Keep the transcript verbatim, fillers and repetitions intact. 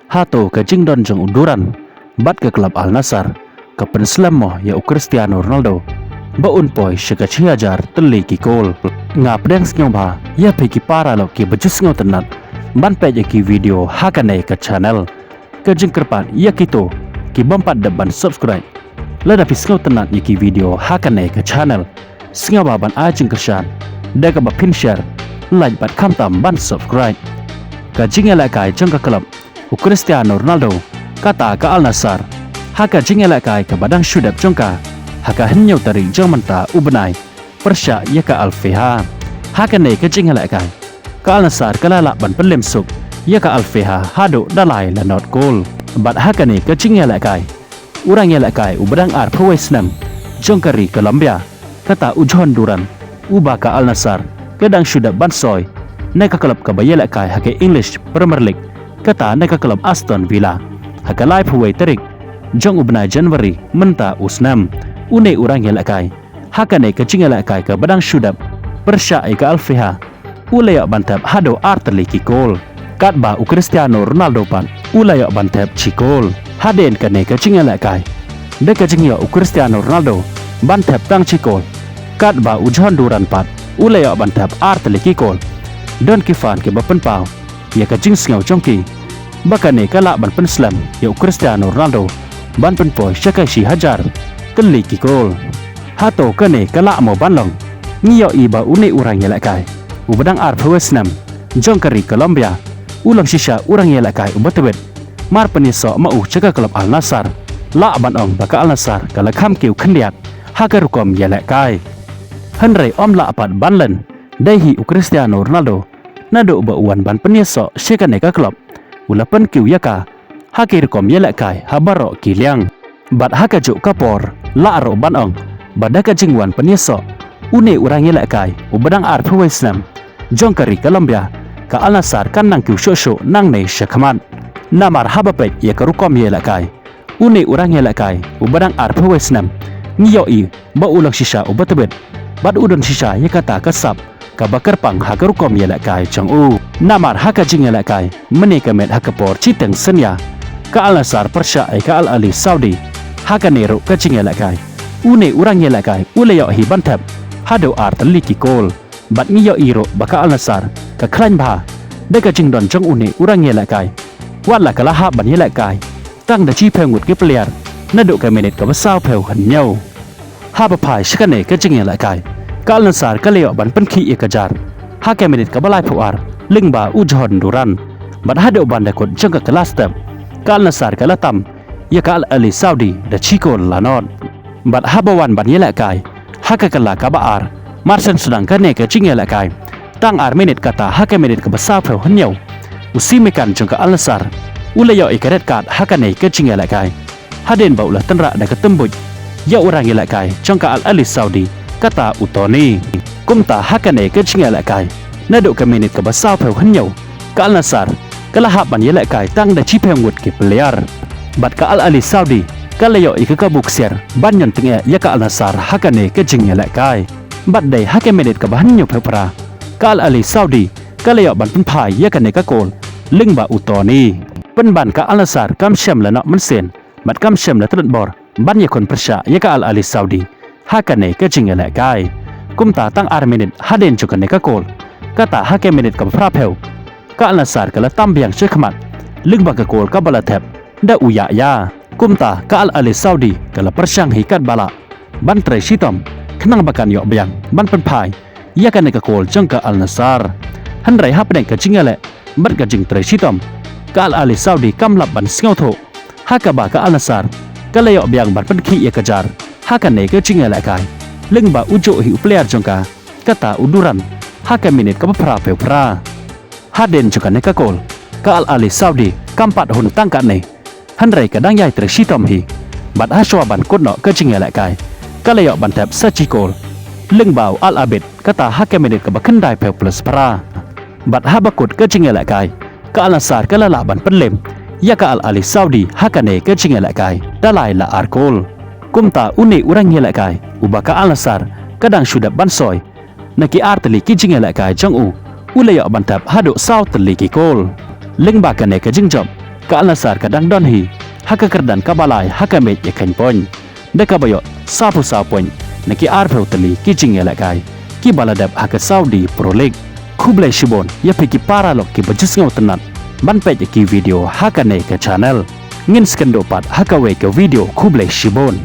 Hato ka jingdon jong u Duran bad ka klub Al Nassr ka pynslem mo ïa u Cristiano Ronaldo ba un poi sha ka shi hajar tylli ki kol? Nga pdiang sngewbha ïa phi ki paralok kiba ju sngewtynnat ban peit ïa ki video ha kane ka channel. Ka jingkyrpad ïa kito ki bym pat dep ban subscribe, lada phi sngewtynnat ïa ki video ha kane ka channel, sngewbha ban ai jingkyrshan da kaba phin share, like bad khamtam ban subscribe. Ka jingïalehkai jong ka klub u Cristiano Ronaldo, kata ka Al Nassr, ha ka jingïalehkai kaba dang shu dep jong ka ha ka hynñiew tarik jong mynta u bnai pyrshah ïa ka Al Faiha. Ha kane ka jingïalehkai, ka Al Nassr ka la lah ban pynlem suk ïa ka Al Faiha haduh da lai la nod kol. Bad ha kane ka jingïalehkai, u rangïalehkai uba dang arphew wei snem jong ka ri Colombia, kata u Jhon Duran, uba ka Al Nassr ka dang shu dep ban soi na ka klub kaba ïalehkai ha ka English Premier League, kata na ka klub Aston Villa, ha ka laiphew wei tarik jong u bnai January mynta u snem. Une u rangïalehkai, ha kane ka jingïalehkai kaba dang shu dep pyrshah ïa ka Al Faiha, u la ïoh ban thep haduh ar tylli ki kol. Katba u Cristiano Ronaldo pat u la ïoh ban thep shi kol. Hadien kane ka jingïalehkai, da ka jingïoh u Cristiano Ronaldo ban thep tang shi kol, katba u Jhon Duran pat u la ïoh ban thep ar tylli ki kol, don ki fan kiba pynpaw ïa ka jingsngew jong ki ba kane ka lah ban pynslem ïa u Cristiano Ronaldo ban pynpoi sha ka shi hajar tylli ki kol. Hato kane ka lah mo ban long? Ngi ïohi ba une u rangïalehkai uba dang arphew wei snem jong ka ri Colombia u long shisha u rangïalehkai uba tbit. Mar pynïasoh ma u sha ka klub Al Nassr, lah ban ong ba ka Al Nassr ka la kham kiew khyndiat ha ka rukom ïalehkai. Hynrei ym lah pat ban len, dei hi u Cristiano Ronaldo, naduh ba u wan ban pynïasoh sha kane ka klub, u la pynkiew ïa ka ha ki rukom ïalehkai ha baroh ki liang. Bad ha kajuh ka por, lah ruh ban ong ba da ka jingwan pynïasoh une u rangïalehkai uba dang arphew wei snem jong ka ri Colombia, ka Al Nassr kan nang kiew shuh shuh nangne shakhmat. Namar haba peit ïa ka rukom ïalehkai, une u rangïalehkai uba dang arphew wei snem, ngi ïohi ba u long shisha uba tbit, bad u don shisha ïa kata ka sap kaba kyrpang ha ka rukom ïalehkai jong u. Namar ha ka jingïalehkai mynne ka miet ha ka por shiteng synñia, ka Al Nassr pyrshah ïa ka Al Ahli Saudi, ha kane ruh ka jingïalehkai, une u rangïalehkai u la ïoh hi ban thep haduh ar tylli ki kol. Bad ngi ïohi ruh ba ka Al Nassr ka khlaiñ bha da ka jingdon jong une u rangïalehkai, wat la ka la hap ban ïalehkai tang da shiphew ngut ki player naduh ka minit kaba sawphew hynñiew. Haba phai sha kane ka jingïalehkai, ka Al Nassr ka la ïoh ban pynkhih ïa ka jar ha ka minit kaba laiphew ar lyngba u Jhon Duran. Bad haduh ban da kut jong ka kylla step, ka Al Nassr ka la tam ïa ka Al Ahli Saudi da shi kol la nod. Bad haba wan ban ïalehkai ha ka kylla kaba ar, mar shen sdang kane ka jingïalehkai, tang ar minit, kata ha ka minit kaba sawphew hynñiew, u Simakan jong ka Al Nassr u la ïoh ïa ka red card ha kane ka jingïalehkai, hadien ba u la tynrah da ka tymbuit ïa u rangïalehkai jong ka Al Ahli Saudi, kata u Tony. Kumta ha kane ka jingïalehkai, naduh ka minit kaba sawphew hynñiew, ka Al Nassr ka la hap ban ïalehkai tang da shiphew ngut ki player. Bad ka Al Ahli Saudi ka la ïoh ïa ka kabu ksiar ban ñion tyngeh ïa ka Al Nassr ha kane ka jingïalehkai. Bad dei ha ka minit kaba hynñiewphew phra, ka Al Ahli Saudi ka la ïoh ban pynphai ïa kane ka kol lyngba u Tony. Pynban ka Al Nassr kam shym la noh mynsiem bad kam shym la tlot bor ban ïakhun pyrshah ïa ka Al Ahli Saudi ha kane ka jingïalehkai. Kumta tang ar minit hadien jong kane ka kol, kata ha ka minit kaba phraphew, ka Al Nassr ka la tam biang shakhmat lyngba ka kol kaba la thep da u Yahya. Kumta ka Al Ahli Saudi ka la pyrshang hi katba lah ban trei shitom khnang ba kan ïoh biang ban pynphai ïa kane ka kol jong ka Al Nassr. Hynrei hapdeng ka jingïaleh bad ka jingtrei shitom, ka Al Ahli Saudi kam lap ban sngewthuh, ha kaba ka Al Nassr ka la ïoh biang ban pynkhih ïa ka jar ha kane ka jingïalehkai lyngba u juh hi u player jong ka, kata u Duran, ha ka minit kaba phraphew phra. Hadien jong kane ka kol, ka Al Ahli Saudi kam pat hun tang katne, hynrei ka dang ïai trei shitom hi. Bad hashwa ban kut noh ka jingïalehkai, ka la ïoh ban thep sa shi kol lyngba u Al Abid, kata ha ka minit kaba khyndaiphew plus phra. Bad haba kut ka jingïalehkai, ka Al Nassr ka la lah ban pynlem ïa ka Al Ahli Saudi ha kane ka jingïalehkai da lai la ar kol. Kumta une u rangïalehkai uba ka Al Nassr ka dang shu dep ban soi na ki ar tylli ki jingïalehkai jong u, u la ïoh ban thep haduh saw tylli ki kol. Lyngba kane ka jingjop, ka Al Nassr ka dang don hi ha ka kyrdan kaba lai ha ka mej ïakhein point da kaba ïoh saphew saw point na ki arphew tylli ki jingïalehkai kiba la dep ha ka Saudi Pro League. Khublei shibun ïa phi ki paralok kiba ju sngewtynnat ban peit ïa ki video ha kane ka channel. Ngin sa ïakynduh pat ha kawei ka video, khublei shibun.